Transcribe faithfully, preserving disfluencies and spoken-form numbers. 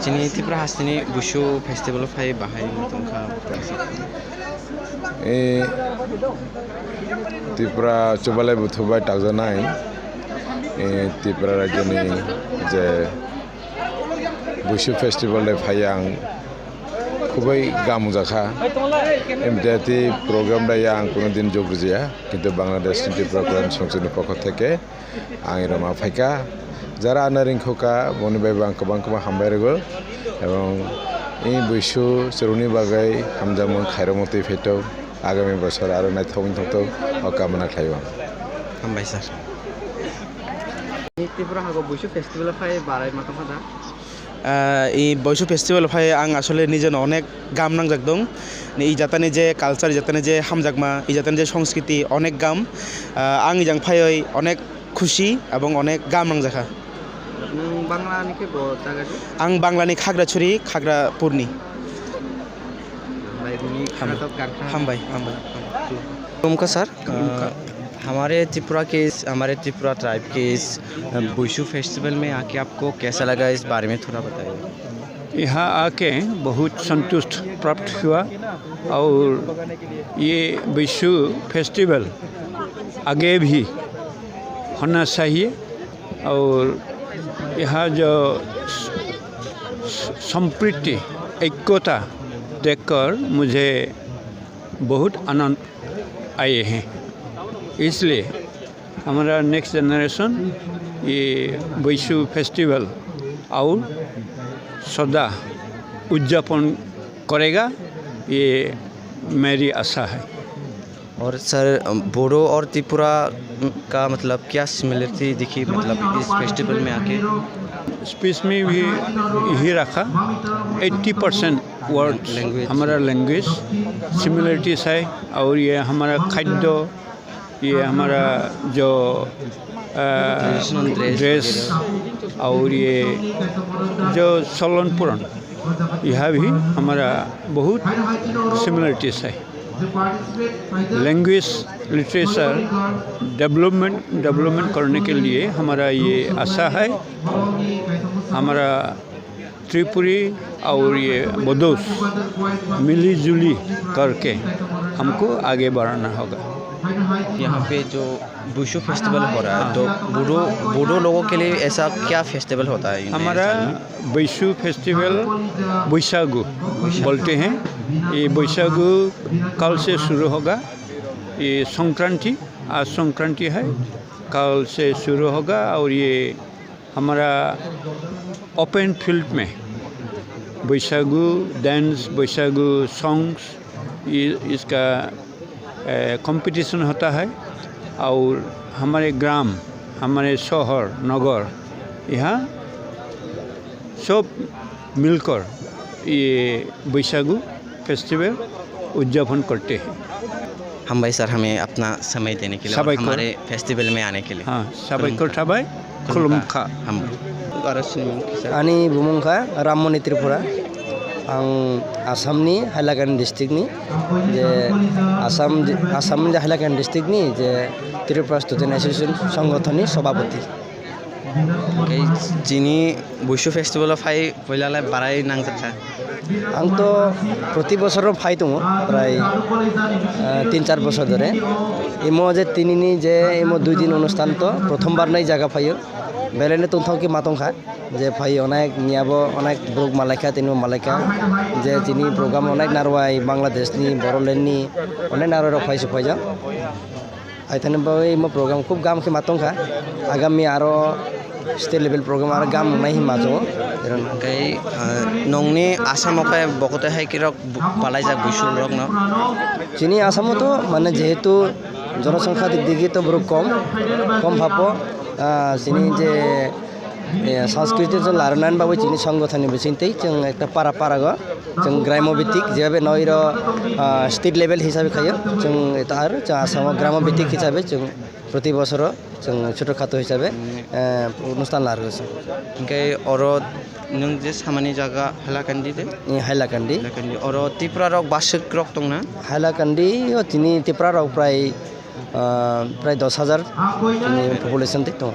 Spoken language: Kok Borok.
Chini Tripura hasteni Busu festival phai bahai wngkha. E, Tripura chubalai buthubai takjanai, e, Tripura rajyoni je Busu festival de phai ang khubai gam jakha. Em jati program da yang kuno din jog jaya, kintu Bangladesh ni Tripura Kalyana Samiti ni pokho theke ang roma phaikha. Jara ano ringkhoka, boni bai bo ang kwbang kwbang hambai rwgo. Ebong i Buisu chwrwngni bagwi hamjakmung khairokma twi phaito. Agami bosor aro naithok wngthok to o kamana khlaiwi ang. Hambai sir. Tripura hago Buisu festival phai barai ma tongkha da? Ah, i Boisu festival phai ang asole nijeno onek gam nangjak dong. Ni i jatani je culture, i jatani je hamjakma, i jatani je songskiti onek gam. Ah, ang ijang phaioi onek khusi ebong onek gam nangjakha. Nwng Bangla ni khe bo jaga di? Ang Bangla ni Khagrachuri, Khagrapur ni. Hambai, nini Hambai. Khatok gangkha. Hambai, hambai, hambai. Khulumkha sir. Khulumkha. Ah, हमारे त्रिपुरा के इस, हमारे त्रिपुरा ट्राइब के इस, अ, बुशु फेस्टिवल में आके आपको कैसा लगा, इस बारे में थोड़ा बताइए। यहाँ आके बहुत संतुष्ट प्राप्त हुआ और ये विशु फेस्टिवल आगे भी होना चाहिए और यहाँ जो स-, स-, संप्रीति, एकता देखकर मुझे बहुत आनंद आए हैं। इसलिए हमारा नेक्स्ट जनरेशन ये बैशु फेस्टिवल और सदा उद्यापन करेगा, ये मेरी आशा है। और सर, बोडो और त्रिपुरा का मतलब क्या सिमिलरिटी दिखी, मतलब इस फेस्टिवल में आके? स्पीच में भी यही रखा, एट्टी परसेंट वर्ड लैंग्वेज। हमारा लैंग्वेज सिमिलरिटीज है, और ये हमारा खाद्य, ये हमारा जो, अ, ट्रेडिशनल ड्रेस ड्रेस वगैरह। और ये जो चलन पुरन, यह भी हमारा बहुत सिमिलरिटीज है। लैंग्वेज, लिटरेचर डेवलपमेंट, डेवलपमेंट करने के लिए हमारा ये आशा है। हमारा त्रिपुरी और ये बोडोस मिली जुली करके हमको आगे बढ़ाना होगा। यहाँ पे जो बुशु फेस्टिवल हो रहा है, हाँ। तो बोडो, बोडो लोगों के लिए ऐसा क्या फेस्टिवल होता है नए हमारा साल में? बैशु फेस्टिवल बैशागु बोलते हैं। ये बैशागु कल से शुरू होगा। ये संक्रांति, आज संक्रांति है, कल से शुरू होगा और ये हमारा ओपन फील्ड में बैशागु डांस, बैशागु सॉन्ग्स, ये, इसका, ए, कंपटीशन होता है और हमारे ग्राम, हमारे शहर, नगर, यहाँ सब मिलकर ये बैशागु फेस्टिवल उद्यापन करते हैं। हम भाई सर, हमें अपना समय देने के लिए और साबायखर। हमारे फेस्टिवल में आने के लिए। हाँ, साबायखर थाबाय, खुलुमखा। Ham. Ani bumung kha Rammoni Tripura. Ang Assam ni Hailakandi district ni, je Assam, Assam ni Hailakandi district ni je Tripura Student Association Songgothon ni Sobhapati. Tei chini Buisu festival o phai puila lai barai nangjakha. Ang to proti bosoro phai tongo, prai, ah, tin char bosor dhore. Imo je tinini je imo dui din onusthan to prothom bar nai jaga phaio. Belai no tongthok khe ma tongkha. Je phai onek niya bo onek borok malaikha, tini bo malaikha. Je chini program onek narwai Bangladesh ni, Bodoland ni, onek narwai rok phai se phaijak. Aithani bagwi imo program khub gam khe ma tongkha. Agami aro state level program aro gam wngnai hinma chongo. Tei, ah, nongni Assam o khe bokote hai kirok bu-, palaijak Buisu rokno? Chini Assam o to mane jehetu jonosongkha dik digi to borok kom, kom phapo, ah, chini je, eh, Sanskrit je larwna bagwi chini songgothon ni bisingtwi chwng ekta para para go. Chwng graimo bhitik, jeba bai noiro, ah, state level hisabe khaio, chwng eta aro chwng Assam o graimo bhitik hisabe chwng proti bosoro chwng chhoto khato hisabe, eh, onusthan larwgo chwng. Hinkhe oro nwng je samani jaga Hailakandi de? Eh, Hailakandi. Hailakandi. Oro Tripura rok baswk rok tongna? Hailakandi o tini Tripura rok prai, ah, prai dos hajar tini population tei tongo.